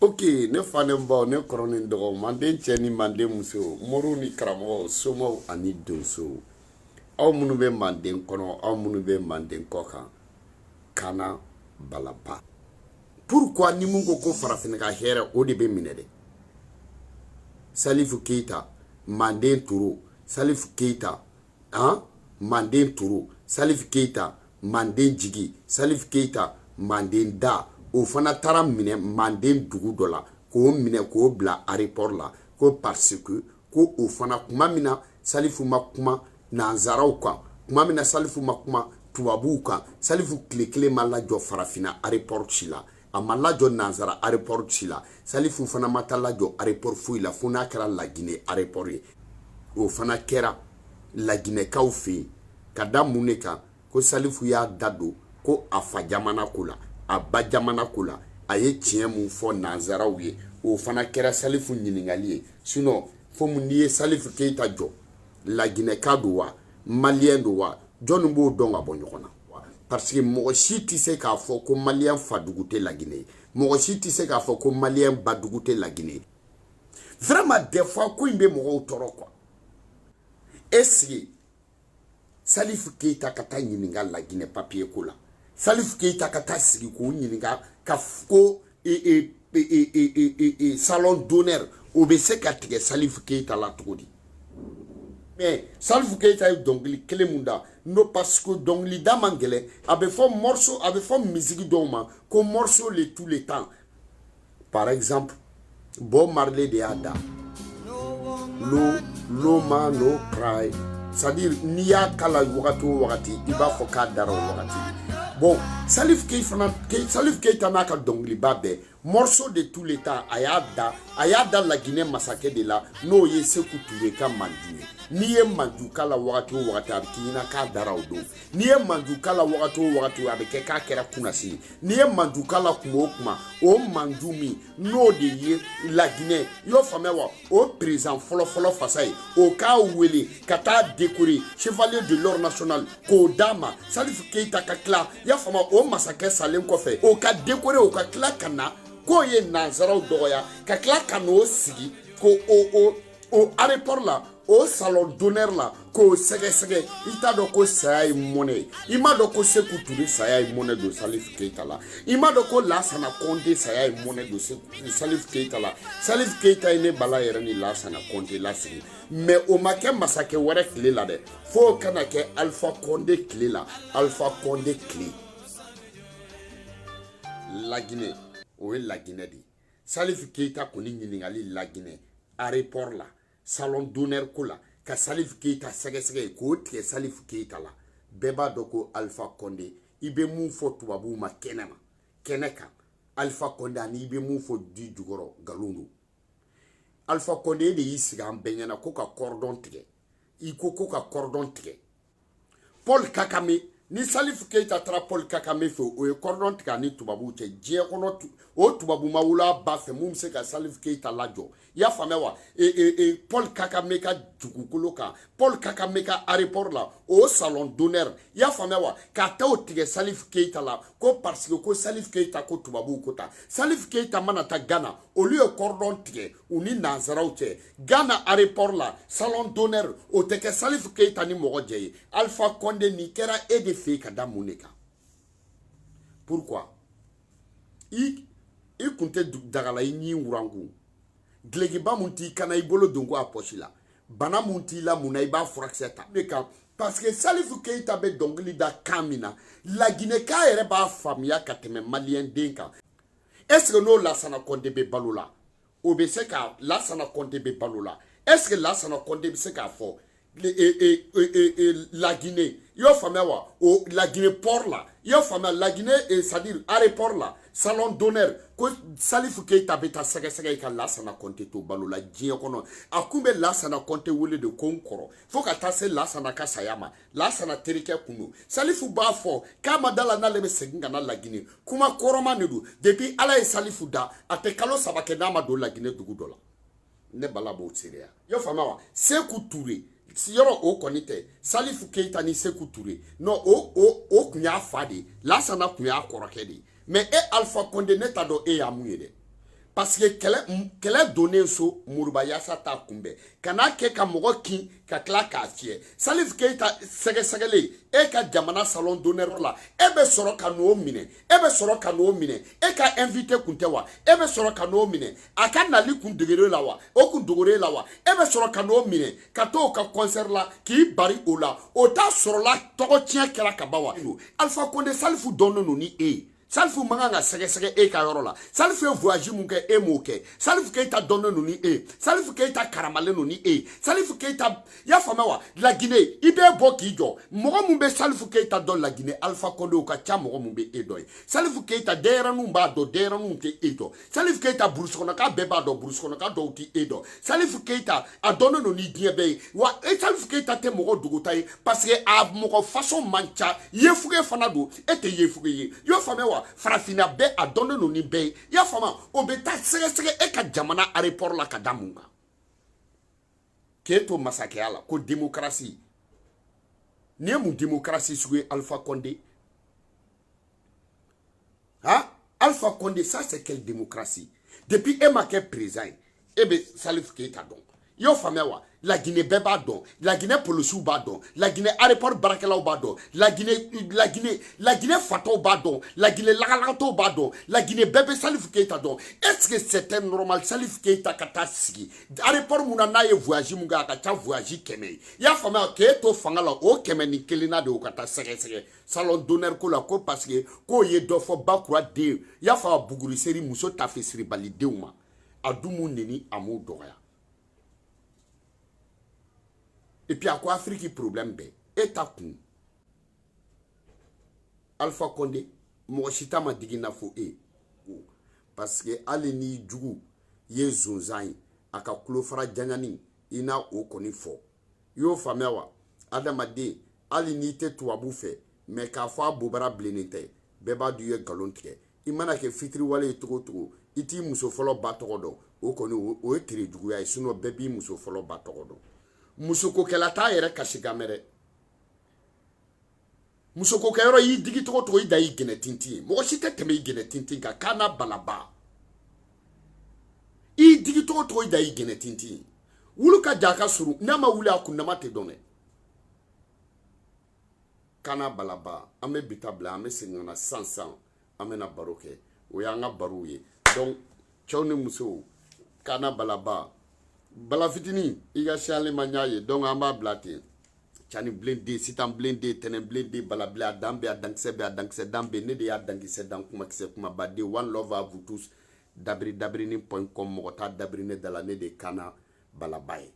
Ok, ne fa ni baw, ne kɔrɔ ni dɔgɔ, manden cɛ ni manden muso, moriw ni karamɔgɔw, somaw ani donsow, aw minnu bɛ manden kɔnɔ, aw minnu bɛ manden kɔ kan, Kana Balaba. Pourquoi ni mun ko ko farafinna ka hɛrɛ, o de bɛ minɛ dɛ? Salifu Keyita, manden toro. Salifu Keyita, han, manden toro. Salifu Keyita, manden jigi. Salifu Keyita, manden da. O fana taara minɛ manden dugu dɔ la, k'o minɛ k'o bila aéroport la, ko parce que ko o fana kuma min na Salifu ma kuma nanzaraw kan, kuma min na Salifu ma kuma tubabuw kan, Salifu tile kelen ma lajɔ farafinna aéroport si la, a ma lajɔ nanzara aéroport si la. Salifu fana ma taa lajɔ aéroport foyi la fo n'a kɛra Laginɛ aéroport ye. O fana kɛra Laginɛkaw fɛ yen ka da mun de kan? Ko Salifu y'a da don ko a fa jamana ko la, a ba jamana ko la, a ye tiɲɛ mun fɔ nanzaraw ye, o fana kɛra Salifu ɲininkali ye. Sinon fo mun, n'i ye Salifu Keyita jɔ, Laginɛka don wa, maliyɛn don wa, jɔnni b'o dɔn ka bɔ ɲɔgɔn na? Parce que mɔgɔ si tɛ se k'a fɔ ko maliyɛn fadugu tɛ Laginɛ ye, mɔgɔ si tɛ se k'a fɔ ko maliyɛn badugu tɛ Laginɛ ye. Vraiment, des fois ko in bɛ mɔgɔw tɔɔrɔ quoi. Est-ce que Salifu Keyita ka taa ɲininka Laginɛ papier ko la, Salifu Keyita ka taa sigi k'o ɲininka ka ko salon d'honneur, o bɛ se ka tigɛ Salifu Keyita la cogo di? Mais Salifu Keyita ye dɔnkili kelen mun da? No, parce que dɔnkilida man gɛlɛn. A bɛ fɔ morceau, a bɛ fɔ musique dɔw ma ko morceau de tous les temps. Par exemple, Bob Marley de y'a da "No No Man No Cry", c'est à dire n'i y'a kala wagati o wagati, i b'a fɔ k'a dara o wagati. Bon, Salif Keita fana, Salif Keita n'a ka dɔnkiliba bɛɛ, morceau de tous les temps, a y'a da, a y'a da Laginɛ masakɛ de la, n'o ye Seku Ture ka manju ye. N'i ye manju k'a la wagati o wagati, a bɛ k'i ɲɛna k'a dara o don. N'i ye manju k'a la wagati o wagati, a bɛ kɛ k'a kɛra kunnasini. N'i ye manju k'a la kuma o kuma, o manju min n'o de ye Laginɛ, i y'o faamuya wa, o président fɔlɔfɔlɔ fasa ye, o k'a wele ka taa décorer chevalier de l'ordre national k'o d'a ma. Salifu Keyita ka tila, i y'a faamu, o masakɛ salen kɔfɛ, o ka décorer, o ka tila ka na k'o ye nanzaraw dɔgɔya, ka tila ka n'o sigi k'o o aéroport la, o salon d'honneur la, k'o sɛgɛsɛgɛ. I t'a dɔn ko saya ye mɔnɛ ye? I m'a dɔn ko Seku Ture saya ye mɔnɛ don Salifu Keyita la? I m'a dɔn ko Lasana Kɔnte saya ye mɔnɛ don Salifu Keyita la? Salifu Keyita ye ne bala yɛrɛ ni Lasana Kɔnte lasigi, mais o ma kɛ masakɛ wɛrɛ tile la dɛ, f'o kana kɛ Alpha Kɔnde tile la. Alpha Kɔnde tile, Laginɛ, o ye Laginɛ de ye. Salifu Keyita kɔni ɲininkali Laginɛ aéroport la, salon d'honneur ko la, ka Salifu Keyita sɛgɛsɛgɛ k'o tigɛ Salifu Keyita la. Bɛɛ b'a dɔn ko Alpha Kɔnde, i bɛ mun fɔ tubabuw ma kɛnɛ ma, kɛnɛ kan, Alpha Kɔnde, ani i bɛ mun fɔ di jukɔrɔ, nkalon don. Alpha Kɔnde, e de y'i sigi an bɛɛ ɲɛna ko ka cordon tigɛ. I ko ko ka cordon tigɛ Paul Kagame ni. Salifu Keyita taara Paul Kagame fɛ, o ye cordon tigɛ ani tubabuw cɛ diɲɛ kɔnɔ. O tubabu ma wolo a ba fɛ mun bɛ se ka Salifu Keyita lajɔ, i y'a faamuya wa, Paul Kagame ka dugukolo kan, Paul Kagame ka aéroport la, o salon d'honneur, i y'a faamuya wa, ka taa o tigɛ Salifu Keyita la, ko parce que ko Salifu Keyita ko tubabuw ko ta. Salifu Keyita mana taa Ghana, olu ye cordon tigɛ u ni nanzaraw cɛ Ghana aéroport la, salon d'honneur, o tɛ kɛ Salifu Keyita ni mɔgɔ jɛ ye. Alpha Condé, nin kɛra e de fɛ yen ka da mun de kan? Pourquoi i kun tɛ dagala i ɲin wuranku dulokiba mun t'i kana i bolo don ko a pɔsi la, bana mun t'i la mun na i b'a furakisɛ ta de kan? Parce que Salifu Keyita bɛ dɔnkili da kan min na, Laginɛkan yɛrɛ b'a faamuya ka tɛmɛ maliyɛn den kan. Est ce que n'o Lasana Kɔnde bɛ balo la, o bɛ se ka, Lasana Kɔnde bɛ balo la, est ce que Lasana Kɔnde bɛ se k'a fɔ Laginɛ, i y'o faamuya wa, o Laginɛ port la, i y'o faamuya, Laginɛ, c'est à dire aéroport la, salon d'honneur, ko Salifu Keyita bɛ taa sɛgɛsɛgɛ i ka Lasana Kɔnte to balo la diɲɛ kɔnɔ? A kun bɛ Lasana Kɔnte wele de ko n kɔrɔ, fo ka taa se Lasana ka saya ma. Lasana terikɛ kun don. Salifu b'a fɔ k'a ma da la n'ale bɛ segin ka na Laginɛ. Kuma kɔrɔma de don. Depuis Ala ye Salifu da, a tɛ kalo 3 kɛ n'a ma don Laginɛ dugu dɔ la. Ne bala b'o seereya, i y'o faamuya wa? Seku Ture yɔrɔ, o kɔni tɛ Salifu Keyita ni Seku Ture non, o kun y'a fa de ye, Lasana kun y'a kɔrɔkɛ de ye. Mais e Alpha Condé, ne t'a dɔn e y'a mun ye dɛ. Parce que kɛlɛ donnen so Moriba Yasa t'a kunbɛn ka n'a kɛ ka mɔgɔ kin ka tila k'a fiyɛ. Salif Keita sɛgɛsɛgɛlen e ka jamana salon d'honneur la, e bɛ sɔrɔ ka n'o minɛ, e bɛ sɔrɔ ka n'o minɛ. E ka invité kun tɛ wa? E bɛ sɔrɔ ka n'o minɛ. A ka nali kun degere la wa? O kun dogore la wa? E bɛ sɔrɔ ka n'o minɛ ka t'o ka concert la k'i bari o la. O t'a sɔrɔla tɔgɔ tiɲɛ kɛra ka ban wa? Alpha Condé, Salifu dɔnnen don ni e ye. Salifu man kan ka sɛgɛsɛgɛ e ka yɔrɔ la. Salifu ye voyage mun kɛ, e m'o kɛ. Salifu Keita dɔnnen don ni e ye. Salifu Keita karamalen don ni e ye. Salifu Keita, i y'a faamuya wa? Laginɛ, i bɛ bɔ k'i jɔ. Mɔgɔ mun bɛ Salifu Keita dɔn Laginɛ, Alpha Condé, o ka ca mɔgɔ mun bɛ e dɔn ye. Salifu Keita, denyɛrɛninw b'a dɔn, denyɛrɛninw tɛ e dɔn. Salifu Keita, burusukɔnɔka bɛɛ b'a dɔn, burusukɔnɔka dɔw tɛ e dɔn. Salifu Keita, a dɔnnen don ni diɲɛ bɛɛ ye wa. E Salifu Keita tɛ mɔgɔ dogota ye parce que a mɔgɔ façon man ca. Yefuge fana don, e tɛ yefuge ye, i y'o faamuya wa? Farafinna bɛɛ a dɔnnen don ni bɛɛ ye, i y'a faamu. O bɛ taa sɛgɛsɛgɛ e ka jamana aéroport la ka da mun kan k'e to masakɛya la ko démocratie? Nin ye mun démocratie sugu ye, Alpha Condé? Han, Alpha Condé, ça c'est quelle démocratie? Depuis e ma kɛ président ye, e bɛ Salif Keita dɔn, i y'o faamuya wa? Laginɛ bɛɛ b'a dɔn, Laginɛ polisiw b'a dɔn, Laginɛ aéroport baarakɛlaw b'a dɔn, Laginɛ fatɔw b'a dɔn, Laginɛ lagalagatɔw b'a dɔn, Laginɛ bɛɛ bɛ Salif Keita dɔn. Est ce que c'était normal, Salif Keita ka taa sigi aéroport mun na n'a ye voyage mun kɛ, a ka ca voyage 100 ye, i y'a faamuya, k'e to fanga la, o 101 na de, o ka taa sɛgɛsɛgɛ salon d'honneur ko la, ko parce que k'o ye dɔ fɔ Bakura den, i y'a faamu, Buguri seri muso tafe siribalidenw ma, a dun m'u neni, a m'u dɔgɔya. Et puis a ko Afiriki problème bɛɛ e ta kun. Alpha Condé, mɔgɔ si ta ma digi n'a fɔ e, parce que hali n'i jugu ye zonzan ye, a ka tulofara janyani i n'a o kɔni fɔ, i y'o faamuya wa? Adamaden, hali n'i tɛ tubabu fɛ, mɛ k'a fɔ a bobara bilennen tɛ, bɛɛ b'a dɔn i ye nkalon tigɛ. I mana kɛ fitiriwale ye cogo o cogo, i t'i muso fɔlɔ ba tɔgɔ dɔn, o kɔni o ye tere juguya ye. Sinon bɛɛ b'i muso fɔlɔ ba tɔgɔ dɔn. Musokokɛla t'a yɛrɛ kasi kan mɛn dɛ. Musokokɛyɔrɔ y'i digi cogo cogo, i da y'i gɛnɛ tintin ye. Mɔgɔ si tɛ tɛmɛ i gɛnɛ tintin kan k'a n'a balaba. I digi cogo cogo, i da y'i gɛnɛ tintin ye. Wulu ka ja a ka surun, n'a ma wuli a kundama tɛ dɔn dɛ. Kana balaba. An bɛ bi ta bila, an bɛ segin ka na sisan sisan, an bɛna baro kɛ. O y'an ka barow ye. Donc cɛw ni musow, kana balaba, bala fitinin, i ka siyalen ma ɲa ye. Donc an b'a bila ten. Cani bilen den, sitan bilen den, tɛnɛn bilen den, bala bilen, a dan bɛ, a dankisɛ bɛ, a dankisɛ dan bɛ. Ne de y'a dankisɛ dan, kumakisɛ kumaba den. One love à vous tous. Dabiri dabirinin.com, mɔgɔ t'a dabiri ne da la. Ne de kana balaba ye.